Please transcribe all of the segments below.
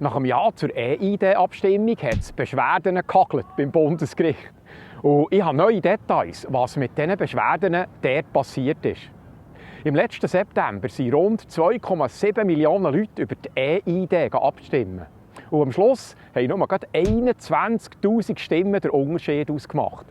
Nach einem Ja zur EID-Abstimmung hat es Beschwerden gehagelt beim Bundesgericht. Und ich habe neue Details, was mit diesen Beschwerden dort passiert ist. Im letzten September sind rund 2,7 Millionen Leute über die EID abstimmen. Und am Schluss haben nur gerade 21'000 Stimmen den Unterschied ausgemacht.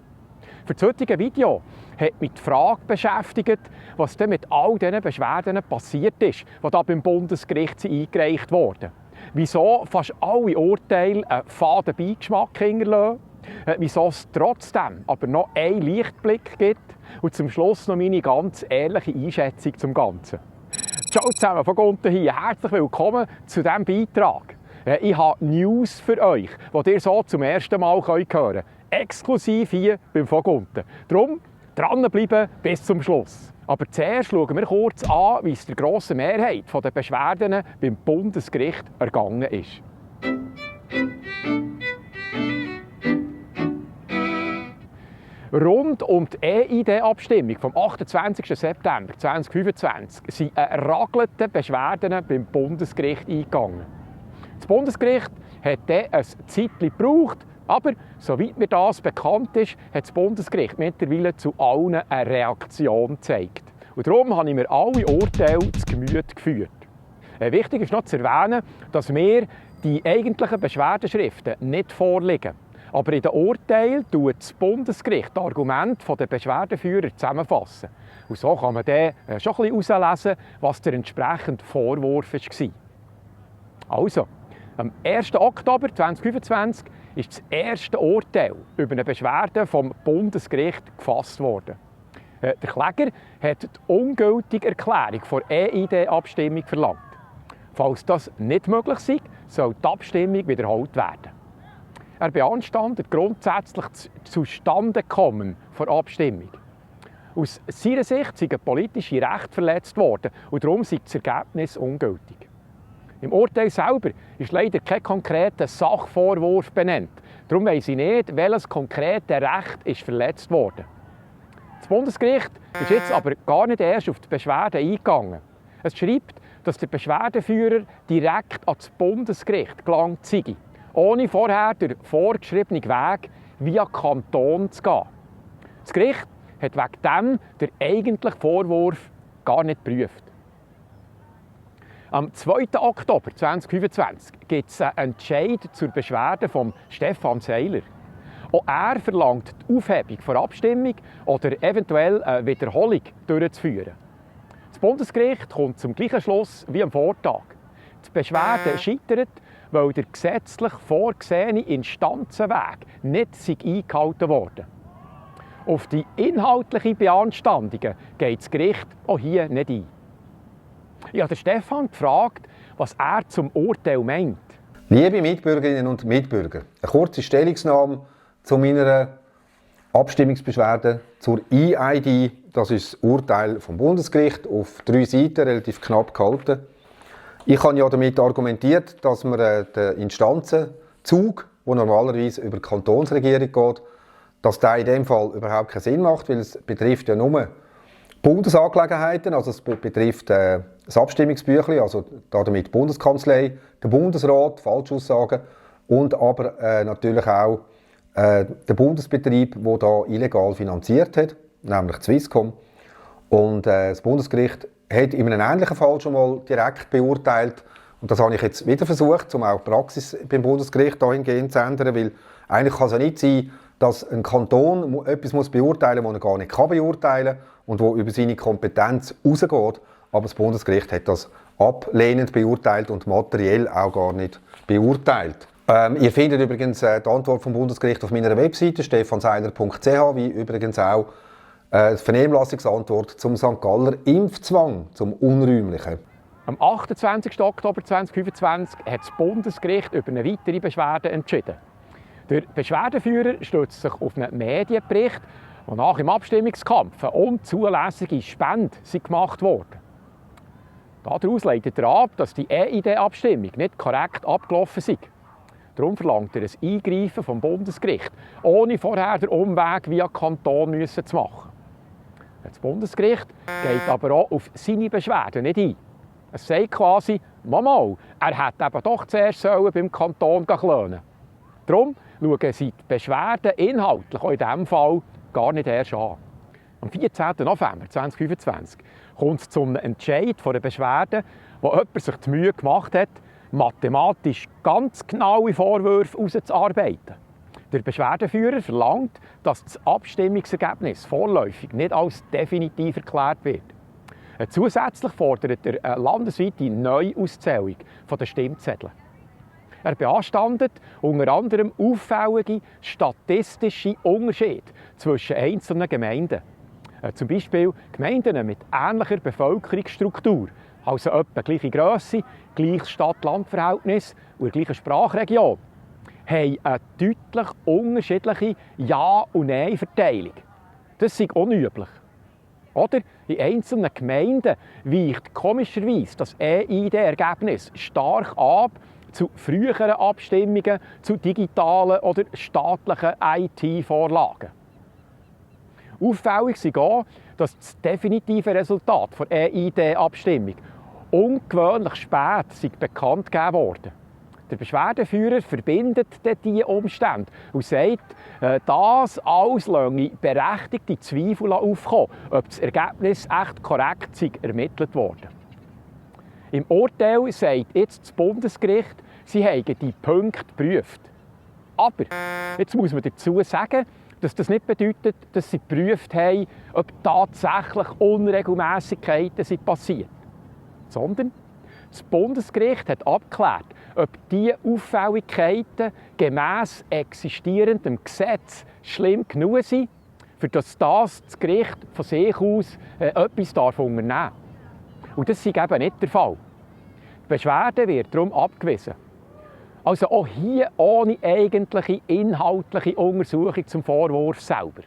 Für das heutige Video hat mich die Frage beschäftigt, was denn mit all diesen Beschwerden passiert ist, die da beim Bundesgericht eingereicht wurden. Wieso fast alle Urteile einen faden Beigeschmack hinterlassen, wieso es trotzdem aber noch einen Lichtblick gibt und zum Schluss noch meine ganz ehrliche Einschätzung zum Ganzen. Ciao zusammen, von Gunter hier. Herzlich willkommen zu diesem Beitrag. Ich habe News für euch, die ihr so zum ersten Mal hören könnt. Exklusiv hier beim von Gunter. Darum dranbleiben bis zum Schluss. Aber zuerst schauen wir kurz an, wie es der grossen Mehrheit der Beschwerden beim Bundesgericht ergangen ist. Rund um die EID-Abstimmung vom 28. September 2025 sind ragelte Beschwerden beim Bundesgericht eingegangen. Das Bundesgericht hat dann ein Zeitchen gebraucht, aber soweit mir das bekannt ist, hat das Bundesgericht mittlerweile zu allen eine Reaktion gezeigt. Und darum habe ich mir alle Urteile zu Gemüte geführt. Wichtig ist noch zu erwähnen, dass mir die eigentlichen Beschwerdeschriften nicht vorliegen. Aber in den Urteilen tut das Bundesgericht die Argumente der Beschwerdeführer zusammenfassen. Und so kann man dann schon ein bisschen herauslesen, was der entsprechende Vorwurf war. Also, am 1. Oktober 2025 ist das erste Urteil über eine Beschwerde vom Bundesgericht gefasst worden. Der Kläger hat die ungültige Erklärung der EID-Abstimmung verlangt. Falls das nicht möglich ist, soll die Abstimmung wiederholt werden. Er beanstandet grundsätzlich das Zustandekommen der Abstimmung. Aus seiner Sicht sind politische Rechte verletzt worden und darum ist das Ergebnis ungültig. Im Urteil selber ist leider kein konkreter Sachvorwurf benannt. Darum weiss ich nicht, welches konkrete Recht ist verletzt wurde. Das Bundesgericht ist jetzt aber gar nicht erst auf die Beschwerde eingegangen. Es schreibt, dass der Beschwerdeführer direkt an das Bundesgericht gelangt sei, ohne vorher den vorgeschriebenen Weg via Kanton zu gehen. Das Gericht hat wegen dem den eigentlichen Vorwurf gar nicht geprüft. Am 2. Oktober 2025 gibt es einen Entscheid zur Beschwerde von Stefan Seiler. Auch er verlangt die Aufhebung der Abstimmung oder eventuell eine Wiederholung durchzuführen. Das Bundesgericht kommt zum gleichen Schluss wie am Vortag. Die Beschwerde scheitert, weil der gesetzlich vorgesehene Instanzenweg nicht eingehalten wurde. Auf die inhaltlichen Beanstandungen geht das Gericht auch hier nicht ein. Ich habe Stefan gefragt, was er zum Urteil meint. Liebe Mitbürgerinnen und Mitbürger, eine kurze Stellungnahme zu meiner Abstimmungsbeschwerde zur EID. Das ist das Urteil vom Bundesgericht auf 3 Seiten, relativ knapp gehalten. Ich habe ja damit argumentiert, dass man den Instanzenzug, der normalerweise über die Kantonsregierung geht, dass der in dem Fall überhaupt keinen Sinn macht, weil es betrifft ja nur Bundesangelegenheiten, also es betrifft das Abstimmungsbüchlein, also damit die Bundeskanzlei, der Bundesrat, Falschaussagen und aber natürlich auch der Bundesbetrieb, der da illegal finanziert hat, nämlich Swisscom. Und das Bundesgericht hat in einem ähnlichen Fall schon mal direkt beurteilt, und das habe ich jetzt wieder versucht, um auch die Praxis beim Bundesgericht dahingehend zu ändern, weil eigentlich kann es ja nicht sein, dass ein Kanton etwas beurteilen muss, was er gar nicht beurteilen kann und wo über seine Kompetenz rausgeht. Aber das Bundesgericht hat das ablehnend beurteilt und materiell auch gar nicht beurteilt. Ihr findet übrigens die Antwort vom Bundesgericht auf meiner Webseite stefanseiler.ch, wie übrigens auch die Vernehmlassungsantwort zum St. Galler Impfzwang, zum Unräumlichen. Am 28. Oktober 2025 hat das Bundesgericht über eine weitere Beschwerde entschieden. Der Beschwerdeführer stützt sich auf einen Medienbericht, wonach im Abstimmungskampf eine unzulässige Spende gemacht wurde. Daraus leitet er ab, dass die EID-Abstimmung nicht korrekt abgelaufen sei. Darum verlangt er ein Eingreifen vom Bundesgericht, ohne vorher den Umweg via Kanton zu machen. Das Bundesgericht geht aber auch auf seine Beschwerden nicht ein. Es sagt quasi, mal, er hätte eben doch zuerst beim Kanton klönen. Darum schauen sie die Beschwerden inhaltlich auch in diesem Fall gar nicht erst an. Am 14. November 2025 kommt es zum Entscheid von der Beschwerde, wo jemand sich die Mühe gemacht hat, mathematisch ganz genaue Vorwürfe herauszuarbeiten. Der Beschwerdeführer verlangt, dass das Abstimmungsergebnis vorläufig nicht als definitiv erklärt wird. Zusätzlich fordert er eine landesweite Neuauszählung der Stimmzettel. Er beanstandet unter anderem auffällige statistische Unterschiede zwischen einzelnen Gemeinden. Zum Beispiel Gemeinden mit ähnlicher Bevölkerungsstruktur, also etwa gleiche Grösse, gleiches Stadt-Land-Verhältnis und die gleiche Sprachregion, haben eine deutlich unterschiedliche Ja- und Nein-Verteilung. Das ist unüblich. Oder in einzelnen Gemeinden weicht komischerweise das EID-Ergebnis stark ab zu früheren Abstimmungen zu digitalen oder staatlichen IT-Vorlagen. Auffällig ist auch, dass das definitive Resultat der EID-Abstimmung ungewöhnlich spät bekannt gegeben wurde. Der Beschwerdeführer verbindet diese Umstände und sagt, das alles lasse berechtigte Zweifel aufkommen, ob das Ergebnis echt korrekt ermittelt wurde. Im Urteil sagt jetzt das Bundesgericht, sie hätten die Punkte geprüft. Aber jetzt muss man dazu sagen, dass das nicht bedeutet, dass sie geprüft haben, ob tatsächlich Unregelmässigkeiten passiert. Sondern das Bundesgericht hat abgeklärt, ob diese Auffälligkeiten gemäss existierendem Gesetz schlimm genug sind, für das Gericht von sich aus etwas unternehmen darf. Und das ist eben nicht der Fall. Die Beschwerde wird darum abgewiesen. Also auch hier ohne eigentliche inhaltliche Untersuchung zum Vorwurf selber.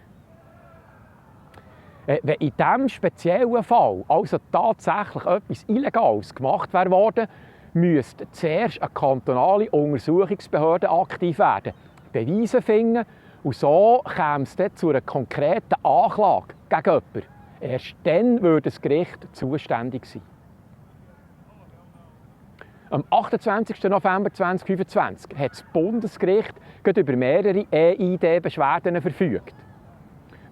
Wenn in diesem speziellen Fall also tatsächlich etwas Illegales gemacht wäre worden, müsste zuerst eine kantonale Untersuchungsbehörde aktiv werden, Beweise finden und so käme es dann zu einer konkreten Anklage gegen jemanden. Erst dann würde das Gericht zuständig sein. Am 28. November 2025 hat das Bundesgericht über mehrere EID-Beschwerden verfügt.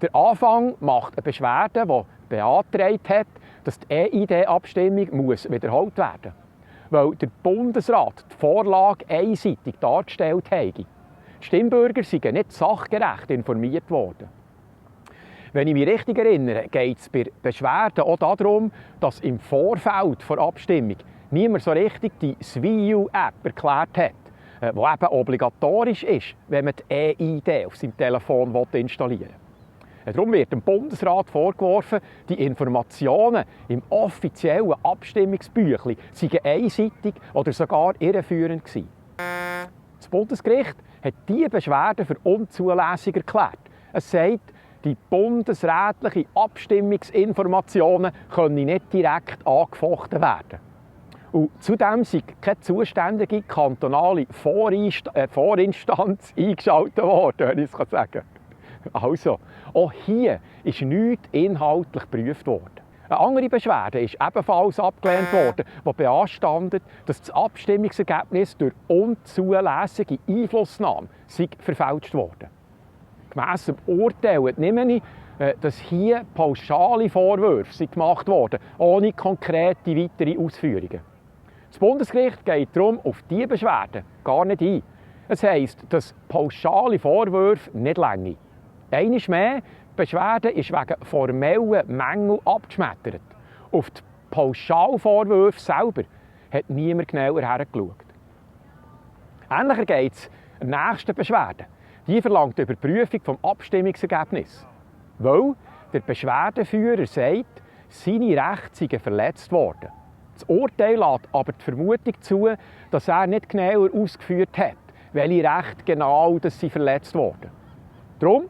Der Anfang macht eine Beschwerde, die beantragt hat, dass die EID-Abstimmung wiederholt werden muss, weil der Bundesrat die Vorlage einseitig dargestellt hat. Die Stimmbürger seien nicht sachgerecht informiert worden. Wenn ich mich richtig erinnere, geht es bei Beschwerden auch darum, dass im Vorfeld der Abstimmung niemand so richtig die SWIU-App erklärt hat, die eben obligatorisch ist, wenn man die EID auf seinem Telefon installieren will. Darum wird dem Bundesrat vorgeworfen, die Informationen im offiziellen Abstimmungsbüchlein seien einseitig oder sogar irreführend gewesen. Das Bundesgericht hat diese Beschwerde für unzulässig erklärt. Es sagt, die bundesrätlichen Abstimmungsinformationen können nicht direkt angefochten werden. Und zudem sei keine zuständige kantonale Vorinstanz eingeschaltet worden, wenn ich es sagen kann. Also, auch hier ist nichts inhaltlich geprüft worden. Eine andere Beschwerde ist ebenfalls abgelehnt worden, die beanstandet, dass das Abstimmungsergebnis durch unzulässige Einflussnahme verfälscht wurde. Gemäss dem Urteil nehme ich, dass hier pauschale Vorwürfe gemacht wurden, ohne konkrete weitere Ausführungen. Das Bundesgericht geht darum auf diese Beschwerden gar nicht ein. Es heisst, dass pauschale Vorwürfe nicht reichen. Einmal mehr, die Beschwerde ist wegen formellen Mängeln abgeschmettert. Auf die Pauschalvorwürfe selber hat niemand genauer hergeschaut. Ähnlicher geht es der nächsten Beschwerde. Die verlangt die Überprüfung des Abstimmungsergebnisses. Weil der Beschwerdeführer sagt, seine Rechte seien verletzt worden. Das Urteil lässt aber die Vermutung zu, dass er nicht genauer ausgeführt hat, welche Rechte genau sie verletzt wurden. Darum,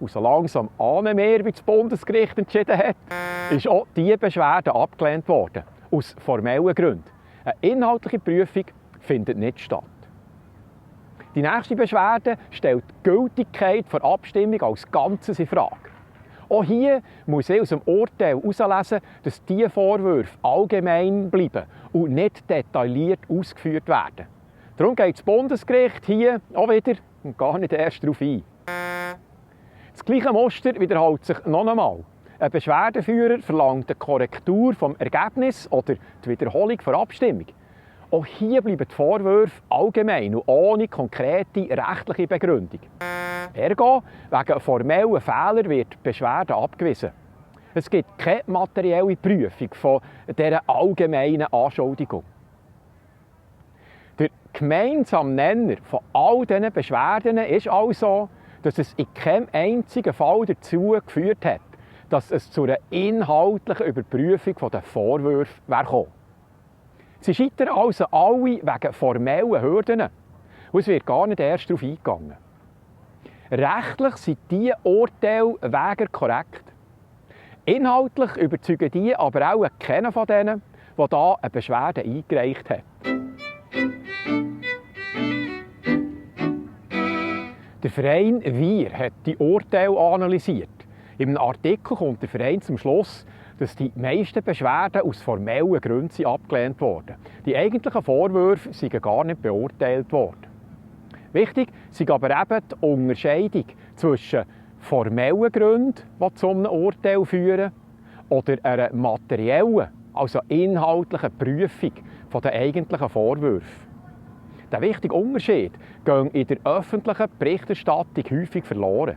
und so langsam ahnen wir, wie das Bundesgericht entschieden hat, ist auch diese Beschwerde abgelehnt worden. Aus formellen Gründen. Eine inhaltliche Prüfung findet nicht statt. Die nächste Beschwerde stellt die Gültigkeit der Abstimmung als Ganzes in Frage. Auch hier muss ich aus dem Urteil herauslesen, dass diese Vorwürfe allgemein bleiben und nicht detailliert ausgeführt werden. Darum geht das Bundesgericht hier auch wieder und gar nicht erst darauf ein. Das gleiche Muster wiederholt sich noch einmal. Ein Beschwerdeführer verlangt eine Korrektur des Ergebnisses oder die Wiederholung der Abstimmung. Auch hier bleiben die Vorwürfe allgemein und ohne konkrete rechtliche Begründung. Ergo, wegen formellen Fehlern wird die Beschwerde abgewiesen. Es gibt keine materielle Prüfung von dieser allgemeinen Anschuldigung. Der gemeinsame Nenner von all diesen Beschwerden ist also, dass es in keinem einzigen Fall dazu geführt hat, dass es zu einer inhaltlichen Überprüfung der Vorwürfe gekommen. Sie scheitern also alle wegen formellen Hürden. Und es wird gar nicht erst darauf eingegangen. Rechtlich sind diese Urteile wegen korrekt. Inhaltlich überzeugen die aber auch keinen von denen, der hier eine Beschwerde eingereicht hat. Der Verein Wir hat die Urteile analysiert. In einem Artikel kommt der Verein zum Schluss, dass die meisten Beschwerden aus formellen Gründen abgelehnt wurden. Die eigentlichen Vorwürfe seien gar nicht beurteilt worden. Wichtig ist aber eben die Unterscheidung zwischen formellen Gründen, die zu einem Urteil führen, oder einer materiellen, also inhaltlichen Prüfung der eigentlichen Vorwürfe. Der wichtige Unterschied geht in der öffentlichen Berichterstattung häufig verloren.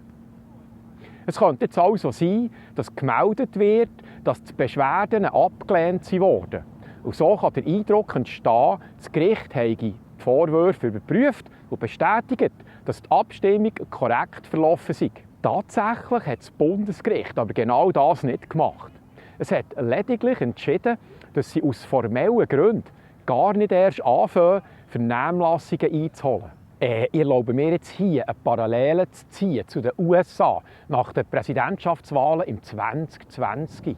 Es könnte jetzt also sein, dass gemeldet wird, dass die Beschwerden abgelehnt wurden. Und so kann der Eindruck entstehen, das Gericht habe die Vorwürfe überprüft und bestätigt, dass die Abstimmung korrekt verlaufen sei. Tatsächlich hat das Bundesgericht aber genau das nicht gemacht. Es hat lediglich entschieden, dass sie aus formellen Gründen gar nicht erst anfangen, Vernehmlassungen einzuholen. Ich erlaube mir jetzt hier eine Parallele zu ziehen zu den USA nach den Präsidentschaftswahlen im 2020.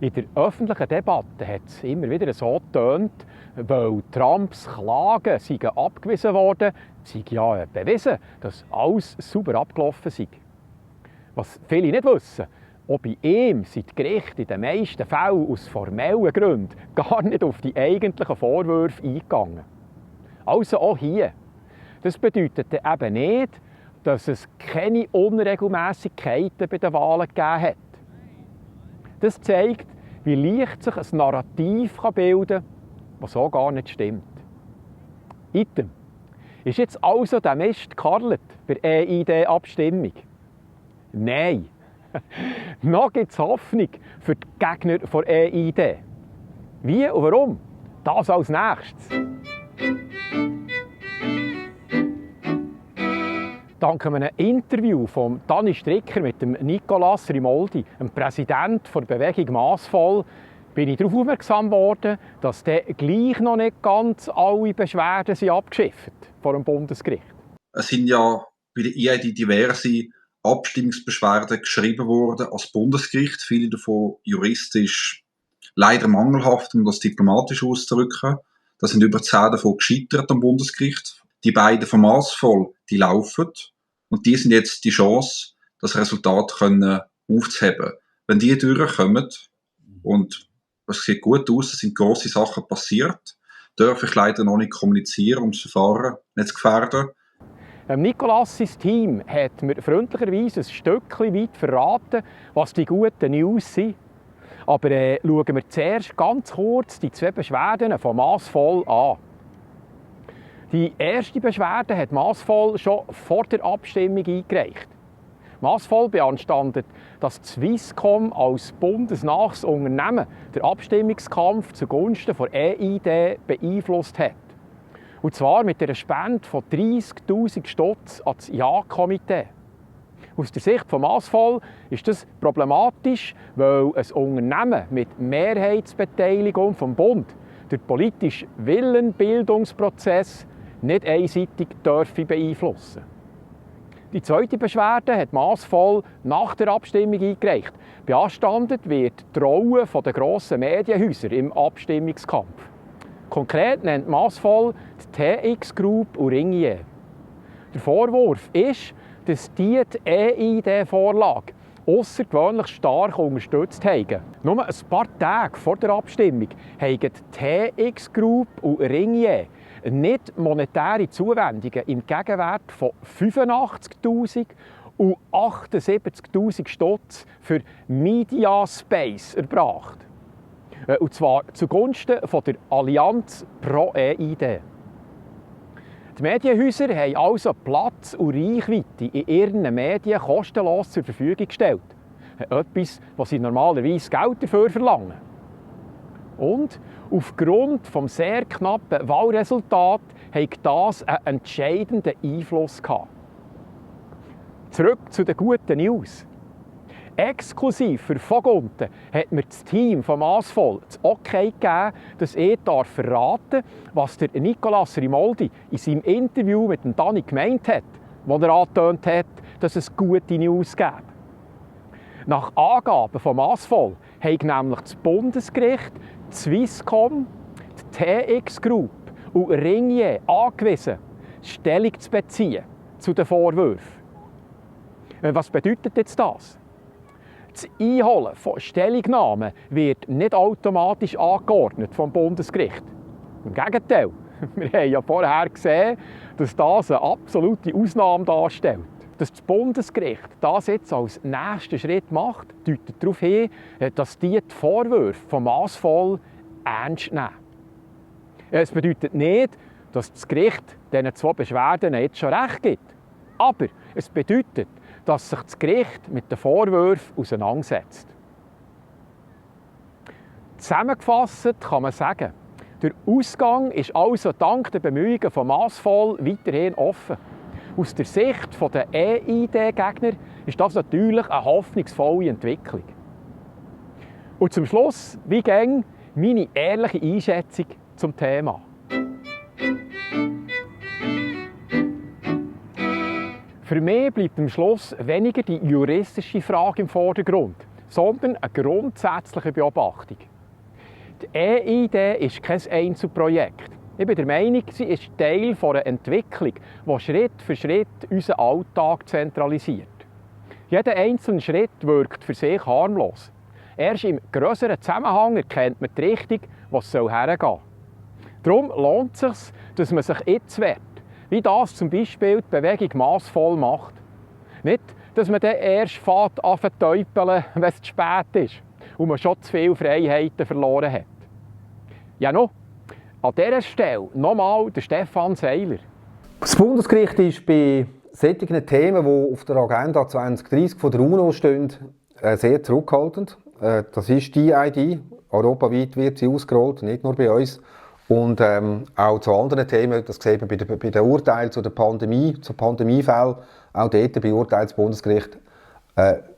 In der öffentlichen Debatte hat es immer wieder so getönt, weil Trumps Klagen seien abgewiesen worden, sei ja bewiesen, dass alles sauber abgelaufen sei. Was viele nicht wissen, auch bei ihm sind die Gerichte in den meisten Fällen aus formellen Gründen gar nicht auf die eigentlichen Vorwürfe eingegangen. Also auch hier. Das bedeutet eben nicht, dass es keine Unregelmässigkeiten bei den Wahlen gegeben hat. Das zeigt, wie leicht sich ein Narrativ bilden kann, das so gar nicht stimmt. Item. Ist jetzt also der Mist gekarlet bei der EID-Abstimmung? Nein. Noch gibt es Hoffnung für die Gegner der EID. Wie und warum? Das als nächstes. Dank einem Interview von Dani Stricker mit dem Nicolas Rimoldi, dem Präsident der Bewegung Massvoll, bin ich darauf aufmerksam worden, dass gleich noch nicht ganz alle Beschwerden sind abgeschifft vor dem Bundesgericht. Es sind ja bei der EID diverse Abstimmungsbeschwerden geschrieben worden als Bundesgericht, viele davon juristisch leider mangelhaft, um das diplomatisch auszudrücken. Da sind über 10 davon gescheitert am Bundesgericht. Die beiden von Massvoll, die laufen. Und die sind jetzt die Chance, das Resultat aufzuheben. Wenn die durchkommen, und es sieht gut aus, es sind grosse Sachen passiert, darf ich leider noch nicht kommunizieren, um das Verfahren nicht zu gefährden. Nicolas' Team hat mir freundlicherweise ein Stückchen weit verraten, was die guten News sind. Aber schauen wir zuerst ganz kurz die 2 Beschwerden von Massvoll an. Die erste Beschwerde hat Massvoll schon vor der Abstimmung eingereicht. Massvoll beanstandet, dass Swisscom als bundesnahes Unternehmen den Abstimmungskampf zugunsten der EID beeinflusst hat. Und zwar mit einer Spende von 30'000 Stutz an das Ja-Komitee. Aus der Sicht von Massvoll ist das problematisch, weil ein Unternehmen mit Mehrheitsbeteiligung vom Bund den politischen Willenbildungsprozess nicht einseitig beeinflussen dürfen. Die zweite Beschwerde hat Massvoll nach der Abstimmung eingereicht. Beanstandet wird die Rolle der grossen Medienhäuser im Abstimmungskampf. Konkret nennt Massvoll die TX Group und Ringier. Der Vorwurf ist, dass die EID-Vorlage außergewöhnlich stark unterstützt haben. Nur ein paar Tage vor der Abstimmung haben die TX Group und Ringier nicht monetäre Zuwendungen im Gegenwert von 85'000 und 78'000 Stutz für Media Space erbracht. Und zwar zugunsten von der Allianz pro EID. Die Medienhäuser haben also Platz und Reichweite in ihren Medien kostenlos zur Verfügung gestellt. Etwas, was sie normalerweise Geld dafür verlangen. Und aufgrund des sehr knappen Wahlresultats hat das einen entscheidenden Einfluss gehabt. Zurück zu den guten News. Exklusiv für Vogunten hat mir das Team von Massvoll das Okay gegeben, dass ich verraten darf, was der Nicolas Rimoldi in seinem Interview mit dem Dani gemeint hat, wo er angetönt hat, dass es gute News gäbe. Nach Angaben von Massvoll haben nämlich das Bundesgericht, die Swisscom, die TX Group und Ringier angewiesen, Stellung zu beziehen zu den Vorwürfen. Was bedeutet jetzt das? Das Einholen von Stellungnahmen wird nicht automatisch angeordnet vom Bundesgericht. Im Gegenteil, wir haben ja vorher gesehen, dass das eine absolute Ausnahme darstellt. Dass das Bundesgericht das jetzt als nächsten Schritt macht, deutet darauf hin, dass die Vorwürfe von Massvoll ernst nehmen. Es bedeutet nicht, dass das Gericht diesen 2 Beschwerden jetzt schon recht gibt. Aber es bedeutet, dass sich das Gericht mit den Vorwürfen auseinandersetzt. Zusammengefasst kann man sagen, der Ausgang ist also dank der Bemühungen von Massvoll weiterhin offen. Aus der Sicht der EID-Gegner ist das natürlich eine hoffnungsvolle Entwicklung. Und zum Schluss, wie gäng, meine ehrliche Einschätzung zum Thema. Für mich bleibt am Schluss weniger die juristische Frage im Vordergrund, sondern eine grundsätzliche Beobachtung. Die EID ist kein Einzelprojekt. Ich bin der Meinung, sie ist Teil einer Entwicklung, die Schritt für Schritt unseren Alltag zentralisiert. Jeder einzelne Schritt wirkt für sich harmlos. Erst im grösseren Zusammenhang erkennt man die Richtung, wo es hergehen soll. Darum lohnt es sich, dass man sich jetzt wehrt, wie das zum Beispiel die Bewegung Massvoll macht. Nicht, dass man dann erst anfängt, wenn es zu spät ist und man schon zu viele Freiheiten verloren hat. Ja, noch. An dieser Stelle nochmal der Stefan Seiler. Das Bundesgericht ist bei solchen Themen, die auf der Agenda 2030 von der UNO stehen, sehr zurückhaltend. Das ist die ID. Europaweit wird sie ausgerollt, nicht nur bei uns. Und auch zu anderen Themen, das sieht man bei den Urteilen zu der Pandemie, zu Pandemiefällen, auch dort beurteilt das Bundesgericht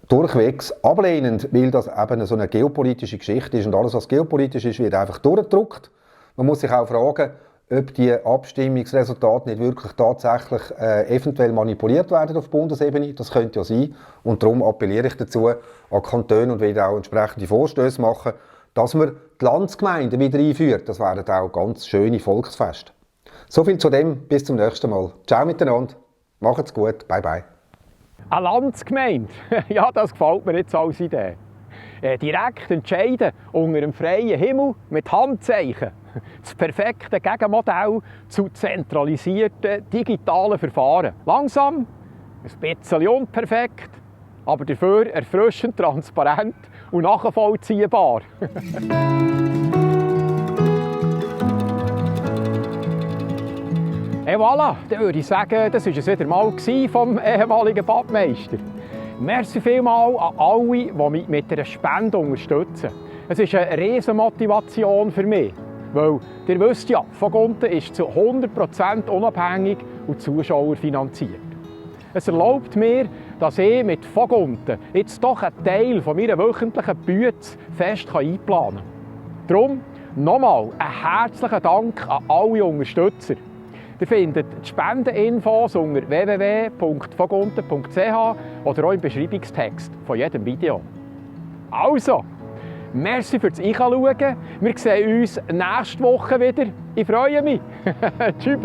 durchwegs ablehnend, weil das eben so eine geopolitische Geschichte ist und alles, was geopolitisch ist, wird einfach durchgedrückt. Man muss sich auch fragen, ob die Abstimmungsresultate nicht wirklich tatsächlich eventuell manipuliert werden auf Bundesebene. Das könnte ja sein. Und darum appelliere ich dazu an Kantone und werde auch entsprechende Vorstöße machen, dass man die Landsgemeinden wieder einführt. Das wären auch ganz schöne Volksfeste. So viel zu dem. Bis zum nächsten Mal. Ciao miteinander. Macht's gut. Bye bye. Eine Landsgemeinde? Ja, das gefällt mir jetzt als Idee. Direkt entscheiden unter einem freien Himmel mit Handzeichen. Das perfekte Gegenmodell zu zentralisierten digitalen Verfahren. Langsam, ein bisschen unperfekt, aber dafür erfrischend transparent und nachvollziehbar. Et voilà, dann würde ich sagen, das war es wieder mal vom ehemaligen Badmeister. Merci vielmals an alle, die mich mit einer Spende unterstützen. Es ist eine riesige Motivation für mich. Weil, ihr wisst ja, Vogunten ist zu 100% unabhängig und zuschauerfinanziert. Es erlaubt mir, dass ich mit Vogunten jetzt doch einen Teil von meiner wöchentlichen Bütze fest einplanen kann. Darum nochmal einen herzlichen Dank an alle Unterstützer. Ihr findet die Spendeninfos unter www.vogunten.ch oder auch im Beschreibungstext von jedem Video. Also, merci fürs Einschauen. Wir sehen uns nächste Woche wieder. Ich freue mich. Tschüss.